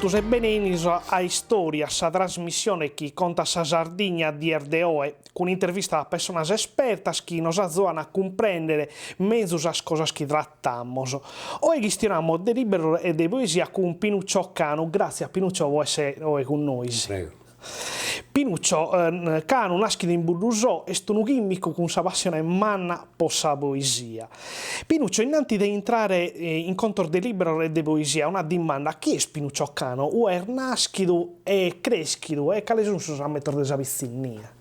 totus e bene 'ennidos a Istòria, sa trasmissione chi contat sa Sardigna a dies de oe, cun intervistas a pessonas espertas chi nos azuan a cumprèndere menzus sas cosas chi tratamos. Oe chistionamos de liberos e de poesia cun Pinuccio Canu. Gràtzias Pinuccio po èssere oe cun nois. Prego. Pinuccio Canu, nàschidu in Buddusò, est unu chìmicu cun sa passione manna po sa poesia. Pinuccio, innanti de intrare in contos de liberos e de poesia, una dimanda, chie est Pinuccio Canu, ue est nàschidu e crèschidu e cales sunt sos ammentos de sa pitzinnia?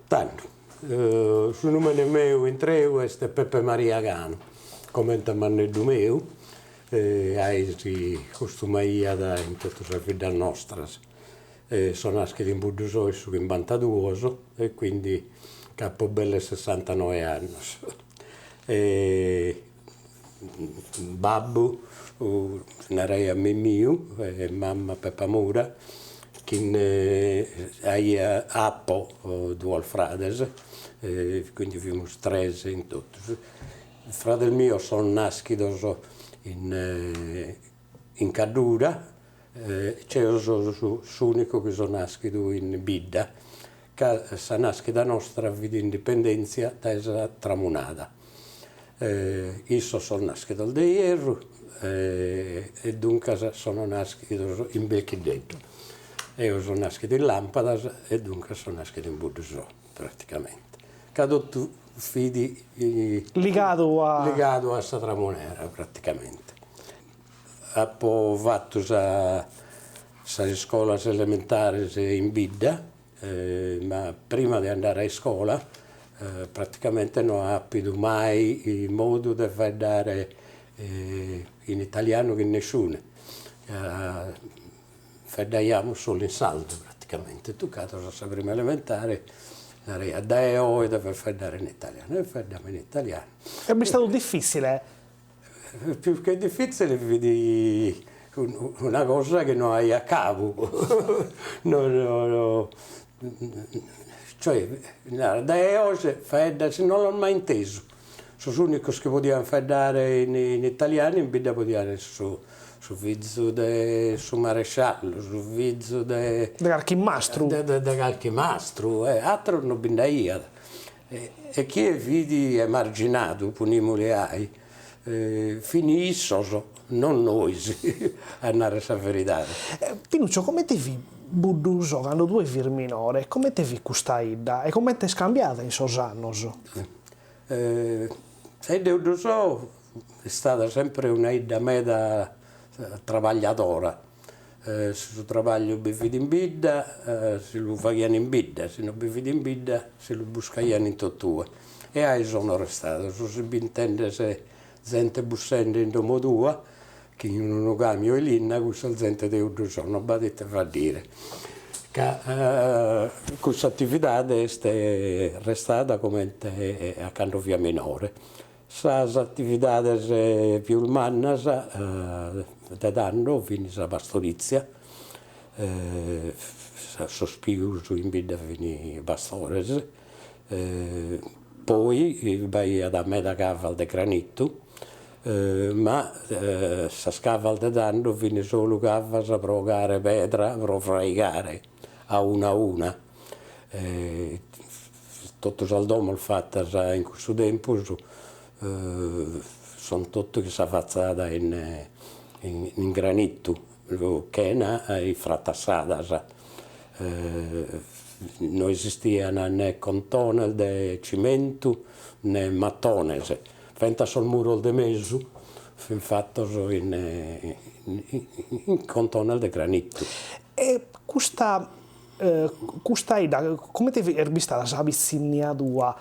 Tando, su nùmene meu intreu est Peppe Maria Canu, comente a manneddu meu, gai si costumaiat in totu sas biddas nostras. So naschidu in Buddusò in su chimbantaduos e quindi c'apo belle sessantanoe annos. Babbu si naraiat Mimiu e mama Pepa Mura, chin aia apo duos frades, quindi fimus tres in totus. Frades mios son naschidos in in Caddura, ceo so s'unicu chi so naschidu in bidda, ca sa naschida nostra fit in dipendentzia dae sa tramunada. Issos son naschidos de ierru e duncas sono naschidos in Belchiddeddu. Eo so naschidu in Lampadas e duncas so naschidu in Buddusò, praticamente, ca totu fit ligadu a ligadu a sa tramunera praticamente. Apo fatu sa sas iscolas elementares in bidda, ma prima de andare a iscola praticamente no apo àpidu mai modu de faeddare in italianu chin nisciune, ca faeddaiamus solu in sardu praticamente, tucados a sa prima elementare naraiat dae oe deves faeddare in italianu e faeddamus in italianu. Est bistadu difitzile Pius che difitzile fit una cosa chi no aiat cabu, no no cioè nara dae oe faeddas no l'as mai intesu, sos unicos chi podian faeddare in in italianu in bidda podian esser su su fizu de su maresciallu, su fizu de De carchi mastru. De de carchi mastru e ateros no bi nd'aiat E chie fit emarginadu, ponimuli 'ai, fin issos, non nois, a narrer sa veridade. Pinuccio, comente fit Buddusò cando tue fis minore? Comente fit custa 'idda e comente est cambiada in sos annos? Sa 'idda 'e 'Uddusò est istada sempre una 'idda meda trabagliadora Si su trabagliu bi fit in bidda si lu faghian in bidda, si no bi fit in bidda si lu buscaian in totue. E 'ai sono restados, si b'intendes zente bussende in domo tua chin unu camiu 'e linna, cussa est zente de 'Uddusò, no b'at ite faddire, ca cussa atividade est restada comente a cando fia minore Sas atividades pius mannas de tando fin sa pastoritzia, sos pius in bidda fin pastores, poi b'aiat meda cavas de granitu, ma sas cavas de tando fin solu cavas pro 'ogare pedra pro fraigare a una a una Totu sas domos fatas in cussu tempus sunt totu chin sa fatzada in in granitu, chena ifratassadas, no esistian ne contones de cimentu ne matones, fentas sos muros de mesu fin fatos in in contones de granitu. E custa Custa 'idda, comente est bistada sa pitzinnia tua?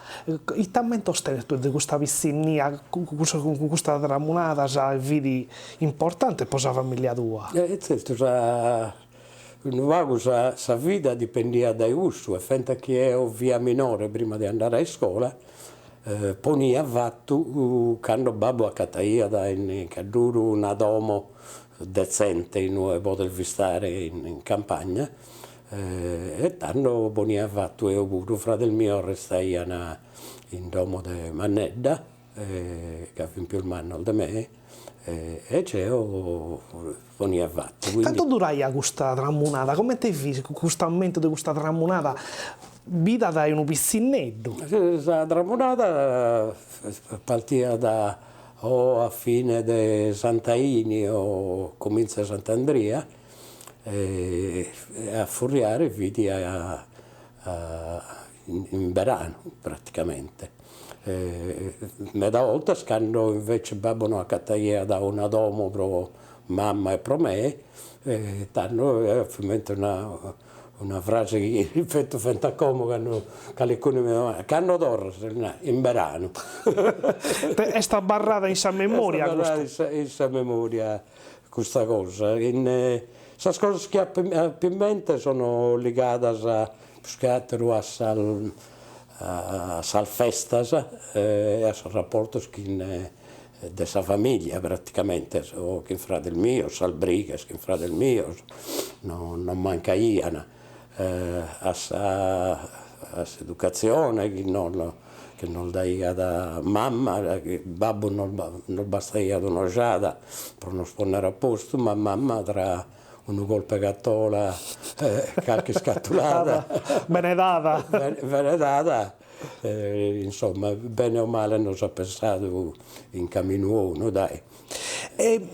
Ite ammentos tenes tue de custa pitzinnia cun custas tramunadas fit importante po sa familia tua? E tzertu sa unu pagu sa sa vida dipendiat dae cussu e fentas chi eo fia minore prima de andare a iscola ponia fatu cando babbu acataiat in Cadduru una domo detzente inue poder bistare in campagna e tando ponia fatu eo puru, frades mios restaian in domo de mannedda ca fin pius mannos de me. E geo ponia fatu, quindi. Cantu duraiat custa tramunada? Comente fit custu ammentu de custa tramunada bida dae unu pitzinneddu? Sa tramunada partiat o a fine de Sant'Aini o comintzu 'e Sant'Andria e a furriare fit a in beranu praticamente. Meda 'oltas cando invece babbu no acataiat una domo pro mamma e pro me, tando finamente una una frase chi ripeto fentas a como cando calicunu mi domandat, cando torras, in beranu. Est abarrada in sa memoria custa. Est abarrada in sa memoria custa cosa. In sas cosas chi apo in mente sono ligadas prus che ateru a sas a sas festas e a sos raportos chin de sa familia praticamente, o chin frades mios, sas brigas chin frades mios no non mancaian, a sa a s'educatzione chi nos chi nos daiat mamma, chi babbu nos nos bastaiat un'ojada pro nos ponnere a postu, ma mamma tra unu colpu 'e cattola e carchi iscattulada. Bene dada. Bene dada, insomma, bene o male nos at pesadu in caminu 'onu, dai. E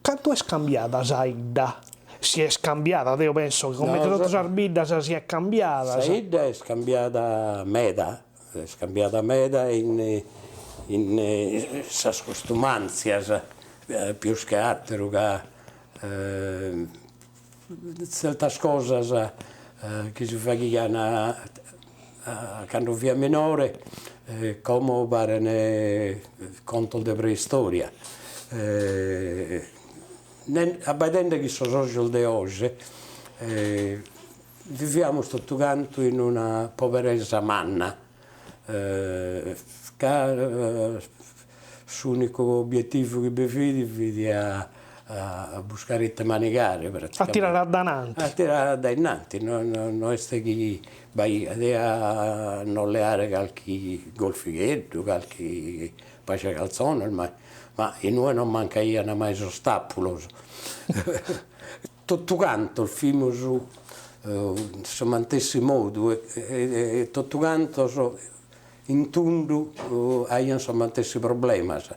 cantu est cambiada sa 'idda? Si est cambiada, deo penso chi comente totu sas biddas siat cambiada. Sa 'idda est cambiada meda, est cambiada meda in in sas costumantzias pius che atteru ca Tzertas cosas chi si faghian cando fia minore como paren contos de preistoria. Abbaidende chin sos ojos de oje viviamus totu cantu in una poberesa manna ca S'unicu obietivu chi bi fit fit a a buscare ite manigare praticamente. A tirare a dananti. A tirare a dainanti, no no est chi b'aiat a nos leare calchi golfigheddu, calchi paja 'e caltzones, ma ma inue non mancaian mai sos tapulos. Totu cantos fimus in su mantessi modu e totu cantos in tundu aian sos mantessi problemas,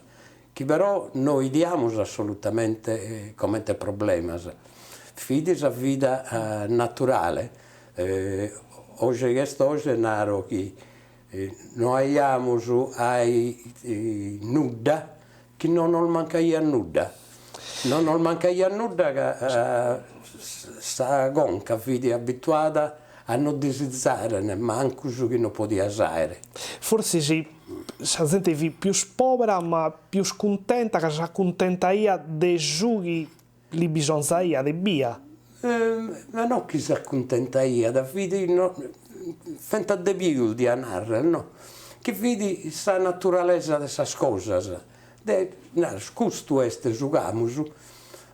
chi però no 'idiamus assolutamente comente problemas, fit sa vida naturale, oje chi est oje naro chi no aiamus ai nudda chi no nos mancaiat nudda, no nos mancaiat nudda ca sa conca fit abituada a no disizare nemmancu su chi no podias aere. Fortzis sa zente fit pius pobera ma pius cuntenta ca s'acuntentaiat de su chi li bisonzaiat ebbia. Ma no chi s'acuntentaiat, fit no fentas de pius dia narrer no, chi fit sa naturalesa de sas cosas, de narrer custu est su ch'amus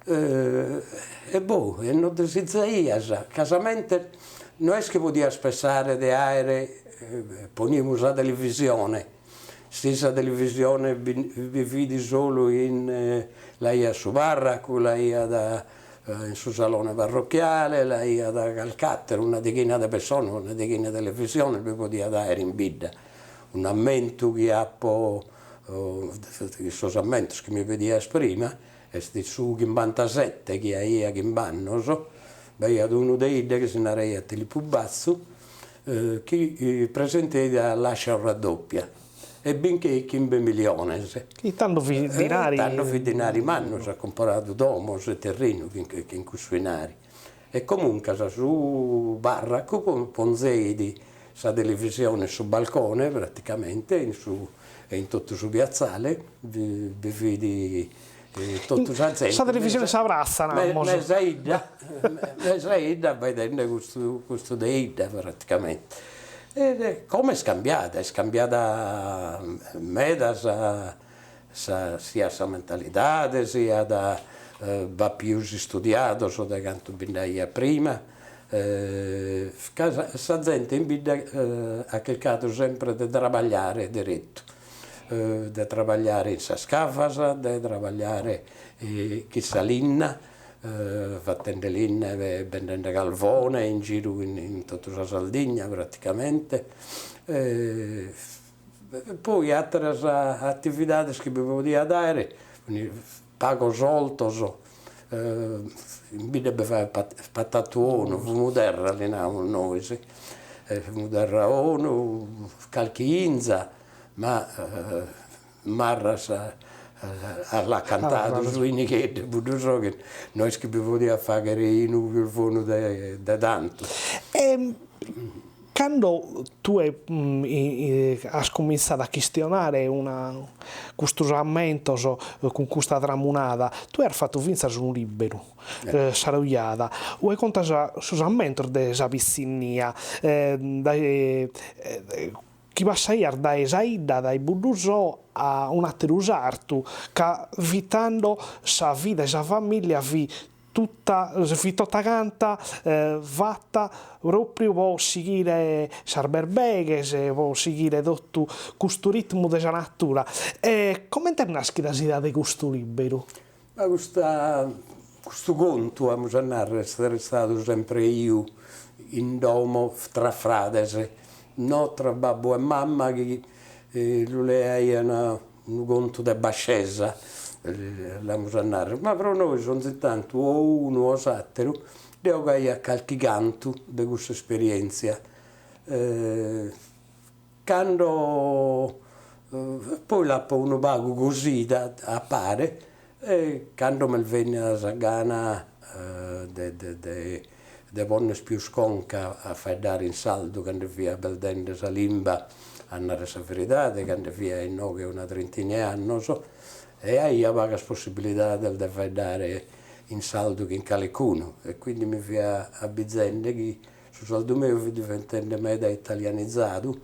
e boh, e no disizaias, ca sa mente no est chi podias pessare de aere, ponimus sa televisione Si sa televisione bi fit solu in l'aiat su parracu, l'aiat in su salone parrochiale, l'aiat calch'atteru, una deghina de pessones, una deghina de televisiones bi podiat aere in bidda. Un'ammentu chi apo, sos ammentos chi mi pedias prima, est su chimbantasette chi aia chimb'annos, b'aiat unu de 'idda chi si naraiat Tilippu Bazzu, chi presenteit a Lascia o raddoppia e bincheit chimbe miliones. Chi tando fit dinari. Tando fit dinari mannu, s'at comporadu domos e terrinu chin cussu 'inari. E comuncas su parracu ponzeit sa televisione in su balcone praticamente in su e in totu su piazzale bi fit totu sa zente. Sa televisione in sa pratza, namus. Mesa 'idda, mesa 'idda abbaidende custu custu de 'idda praticamente. E como est cambiada, est cambiada meda sa sa siat sa mentalidade, siat b'at pius istudiados de cantu bi nd'aiat prima, ca sa zente in bidda at chircadu sempre de trabagliare deretu. de trabagliare in sas cavas, de trabagliare chin sa linna, fatende linna e bendende calvone in giru in totu sa Sardigna praticamente, poi ateras atividades chi bi podiat aere, pagos ortos, in bidda bi faghet patatu 'onu, fumuderra li namus nois, fumuderra 'onu, calchi 'inza, ma Marras l'at cantadu su 'inigheddu 'e Buddusò chi no est chi bi podiat fagher 'inu pius bonu de tantu. E cando tue as cumintzadu a chistionare una custos ammentos cun custa tramunada, tue as fatu fintzas unu liberu, Sa Rujada, ue contas sos ammentos de sa pitzinnia, dae chi passaias dae sa 'idda, dae Buddusò a un'ateru sartu, ca fit tando sa vida 'e sa familia fit tuta fit tota canta fata propriu po sighire sas berbeghes, po sighire totu custu ritmu de sa natura. E comente est naschida s'idea de custu liberu? Ma custa custu contu, amus a narrer, est restadu sempre 'iu in domo tra frades, no tra babbu e mamma chi lu leaian unu contu de bascesa, l'amus a narrer, ma pro nois onzi tantu o unu o s'atteru nde 'ogaiat calchi cantu de cussa esperientzia. Cando poi l'apo unu pagu cosida a pare e cando m'est bennida sa gana de de de ponner pius conca a faeddare in sardu cando fia perdende sa limba, a narrer sa veridade, cando fia inoghe una trintina 'e annos e aia pagas possibilidades de faeddare in sardu chin calecunu e quindi mi fia abbizende chi Su sardu meu fit diventende meda italianizadu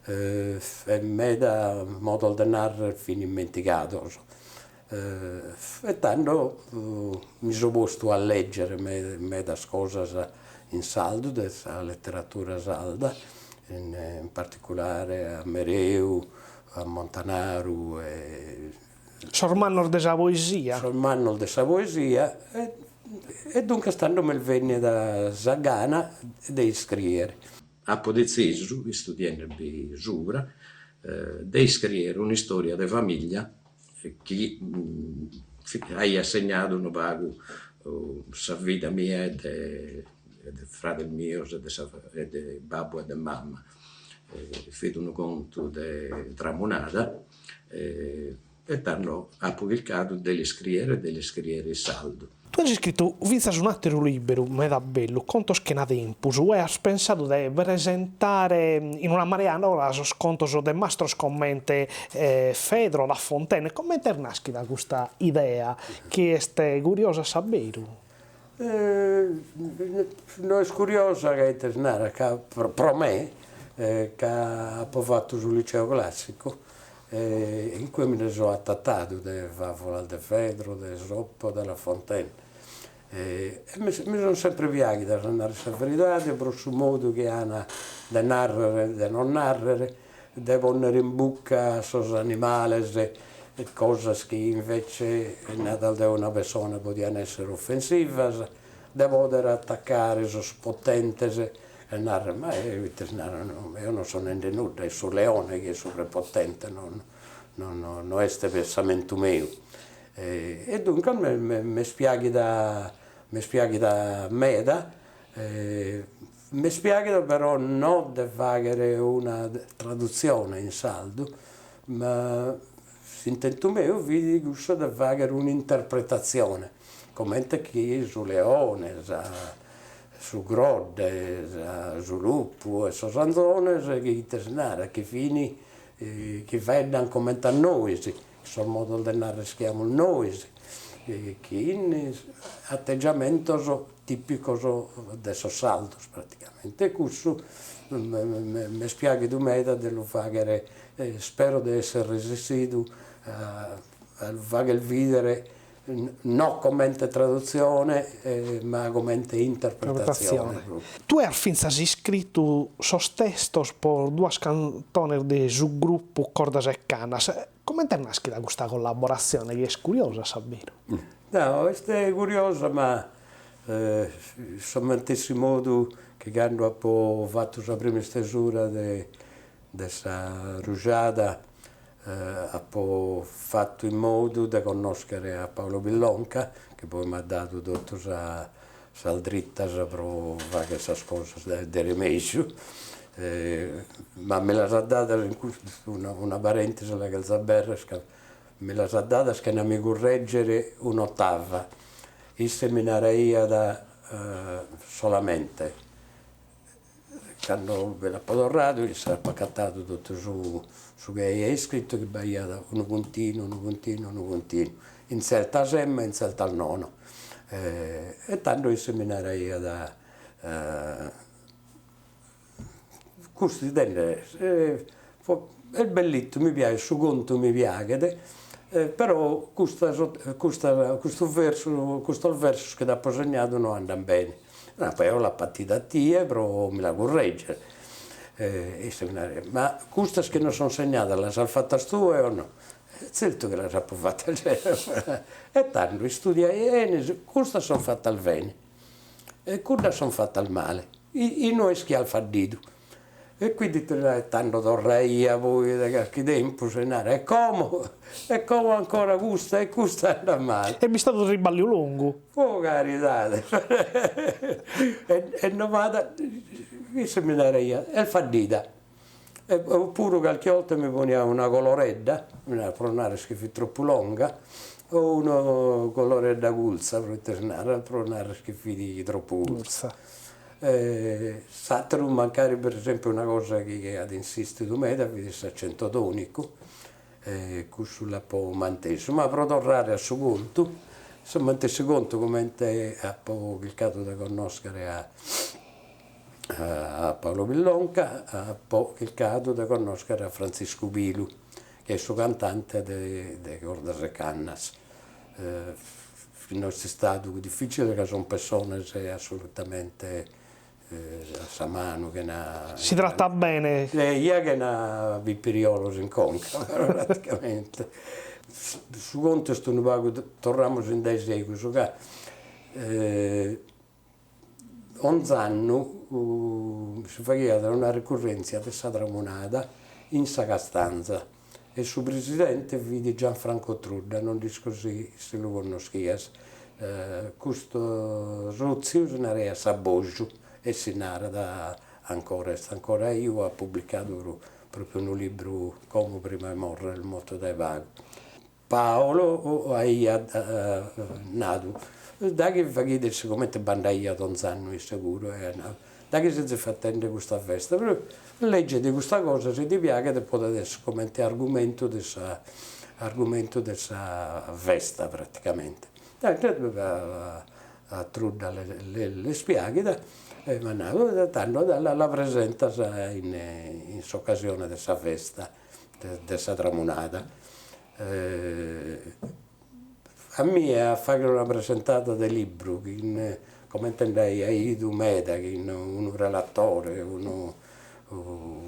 e meda modos de narrer fin immentigados. E tando mi so postu a leggere medas cosas in sardu de sa letteratura sarda, in particulare a Mereu, a Montanaru e Sos mannos de sa poesia. Sos mannos de sa poesia e duncas tando m'est bennida sa gana de iscriere. Apo detzisu, istudiende bi subra, de iscriere un'istoria de familia chi aiat segnadu unu pagu sa vida mia e de frades mios e de sa e de babbu e de mama. Fit unu contu de tramunada E tando apo chircadu de l'iscrìere e de l'iscrìere in sardu. Tue as iscritu fintzas un'àteru lìberu meda bellu, Contos chena tempus, ue as pensadu de presentare in una manera noa sos contos de mastros comente Fedro, La Fontaine. Comente est nàschida custa idea, chi est curiosa a s'aberu? No est curiosa ca ite si narat, ca pro me, ca apo fatu su liceo classicu e in cue mi nde so atatadu de favolas de Fedro, de Esopo, de La Fontaine e mi sun sempre piaghidas, a narrer sa veridade, pro su modu chi an de narrer e de non narrer de ponnere in bucca a sos animales cosas chi invece nadas dae una pessona podian essere offensivas, de poder attaccare sos potentes e narrer, ma ite si narat, eo non so nende nudda, est su leone chi est su prepotente, no no no est pessamentu meu. E duncas m'est piaghida m'est piaghida meda M'est piàghidu però no de fàghere una tradutzione in sardu, ma s'intentu meu fit cussu de fàghere un'interpretatzione, comente chi su leone, sa su grodde, sa su lupu e sos anzones chi ite si narat, chi fin chi faeddan comente a nois, sos modos de narrer chi amus nois, chin ategiamentos tìpicos de sos sardos praticamente e cussu m'est piàghidu meda de lu fàghere e ispero de esser resissidu a lu fagher bìdere. No comente tradutzione ma comente interpretatzione. Tue as fintzas iscritu sos testos pro duas cantones de su grupu Cordas e Cannas. Comente est nàschida custa collaboratzione chi est curiosa a sa beru? No, est curiosa ma su matessi modu chi cando apo fatu sa prima istesura de de sa rujada Apo fatu in modu de connòschere a Paolo Pillonca, chi poi m'at dadu totu sas dritas pro fagher sas cosas de remègiu, ma mi las at dadas in custu, una parentesi la cherzo aberrer, ca mi las at dadas chena mi currègere un'otava, isse mi naraiat solamente Cando bi l'apo torradu isse apo acatadu totu su su chi aia iscritu chi b'aiat unu puntinu unu puntinu unu puntinu, in tzertas emmo e in tzertas nono. E tando isse mi naraiat custu ite est bellitu, mi piaghet, su contu mi piaghet, però custas custa custu versu custos versos chi t'apo segnadu no andant bene. Naro, eo l'apo 'atida a tie pro mi la curreggere. E isse mi narat, ma custas chi non son segnadas las as fatas tue o no? Tzertu chi las apo fatas eo. E tando istudiaia 'ene, custas son fatas bene e cuddas son fatas male, inue est chi as faddidu E quindi tando torraia poi de carchi tempus e nara, e como, e como ancora custa e custa andat male. Est bistadu triballiu longu. Po caridade e no m'at, isse mi naraiat, est faddida, oppuru carchi 'olta mi poniat una coloredda, pro narrer chi fit tropu longa, o una coloredda curtza, proite si narat, pro narrer chi fit tropu curtza. S'ateru mancari per esempiu una cosa chi at insistidu meda fit s'accento tonicu, cussu l'apo mantesu, ma pro torrare a su contu, su matessi contu comente apo chircadu de connoschere a a Paolo Pillonca, apo chircadu de connoschere a Frantziscu Pilu, chi est su cantante de de Cordas e Cannas No est istadu dificile ca sunt pessones assolutamente a sa manu chena. Si tratat bene. Eja chena pipiriolos in conca praticamente. Su contu est unu pagu, torramus in dae segus ca Onz'annu si faghiat una ricurrèntzia de sa Tramunada in sa Castanza e su presidente fit Gianfranco Trudda, non nd'isco si si lu connoschias, custu sotziu si naraiat S'Abboju e si narat ancora, est ancora 'iu, at publicadu propriu unu libru como prima 'e morrer, est mortu dae pagu. Paolo aiat nadu, daghi faghides, sigomente b'andaiat onz'annu isse puru, aiat nadu, daghi sezis fatende custa festa, però leggedi custa cosa, si ti piaghet podet esser comente argumentu de sa argumentu de sa festa praticamente. A Trudda l'est piaghida e m'at nadu, tando la presentas in in s'occasione de sa festa de sa Tramunada A mie a fagher una presentada de libru chin comente nd'aia 'idu meda chin unu relatore, unu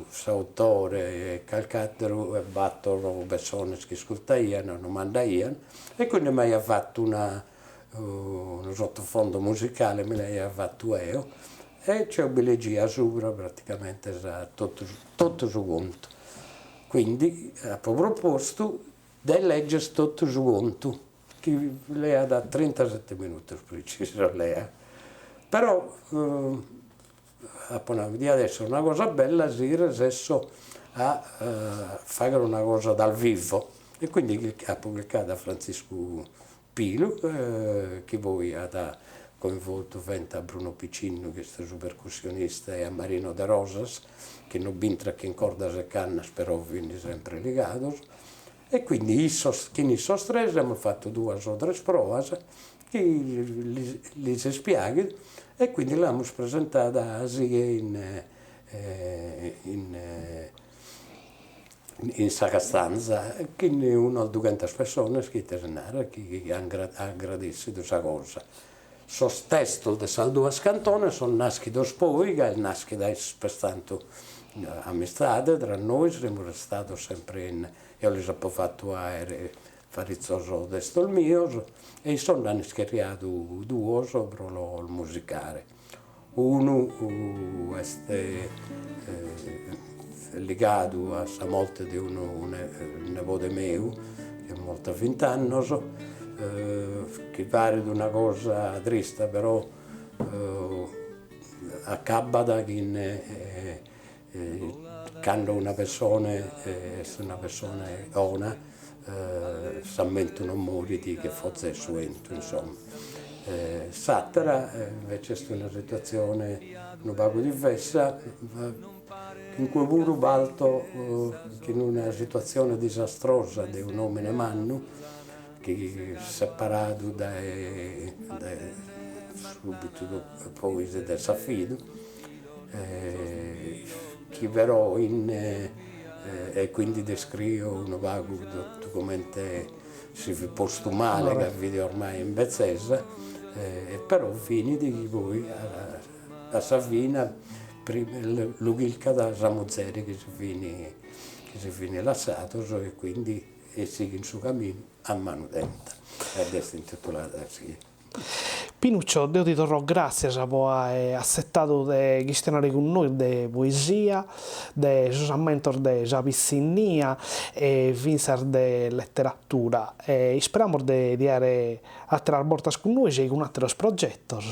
s'autore e calchi atteru e battor pessones chi iscurtaian no m'andaian e quindi m'aia fattu una unu sottofondo musicale mi l'aia fattu eo e cioè bi legia subra praticamente sa totu totu su contu Quindi apo propostu de legger totu su contu, chi leat trintasete minutos precisos leat, però apo nadu diat esser una cosa bella si resesso a fagher una cosa dal vivo e quindi apo chircadu a Frantziscu Pilu, chi poi at coinvoltu fenta a Bruno Piccinnu, chi est su percussionista, e a Marino De Rosas, chi no b'intrat chin Cordas e Cannas, però fin sempre ligados, e quindi issos, chin issos tres amus fatu duas o tres proas, chi lis est piaghidu, e quindi l'amus presentada asie in in. In sa Castanza, chin unas dughentas pessones chi ite si narat chi an agradessidu sa cosa. Sos testos de sas duas cantones son naschidos poi ca est naschida ispestantu amistade tra nois, semus restados sempre in, eo lis apo fatu aere paritzos testos mios e issos nd'an ischerriadu duos pro los musicare. Unu est ligadu a sa morte de unu nebode meu chi est mortu a vint'annos, chi paret una cosa trista però acabbat chin cando una pessone est una pessone 'ona s'ammentu non morit che foza 'e su 'entu insomma. S'attera invece est una situatzione unu pagu divessa, in cue puru parto chin una situatzione disastrosa de un'omine mannu chi separadu dae subitu poi de s'afidu chi però in e quindi descrio unu pagu totu comente si fit postu male ca fit ormai in betzesa e però finit chi poi a sa fina lu chircat sa muzere chi si fin chi si fin lassados e quindi e sighin su caminu a manu tenta ed est intitulada gasi. Pinuccio, deo ti torro gràtzias po aer atzetadu de chistionare cun nois de poesia, de sos ammentos de sa pitzinnia e fintzas de leteratura e isperamos de ti aer àteras bortas cun nois e cun àteros progetos.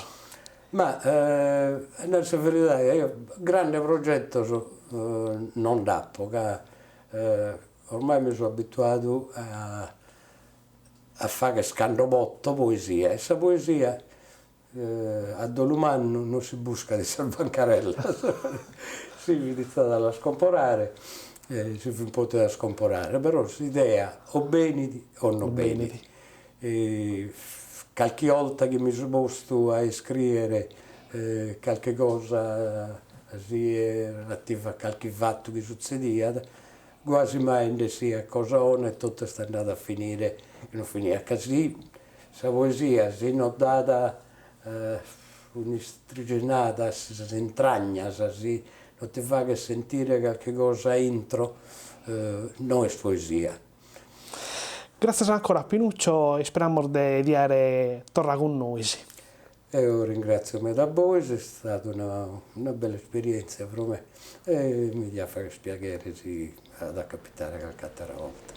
Ma a narrer sa veridade eo grande progetos non nd'apo ca ormai mi so abituadu a a fagher cando poto poesia e sa poesia a dolu mannu non si buscat in sas bancarellas, si fit istada a las comporare si fin potidas comporare, però s'idea o benit o no benit. Calchi 'olta chi mi so postu a iscriere calchi cosa si relativa a calchi fatu chi sutzediat Guasi mai nd'essiat cosa 'ona e totu est andadu a finire chi non finiat, ca si sa poesia si no dat un'istriginada a sas intragnas, si no ti faghet sentire calchi cosa intro, no est poesia. Gràtzias ancora Pinuccio, isperamos de ti aere torra cun nois. Eo ringratzio meda a bois, est istada una una bella esperientzia pro me e mi diat fagher piaghere si at a capitare calchi atera 'olta.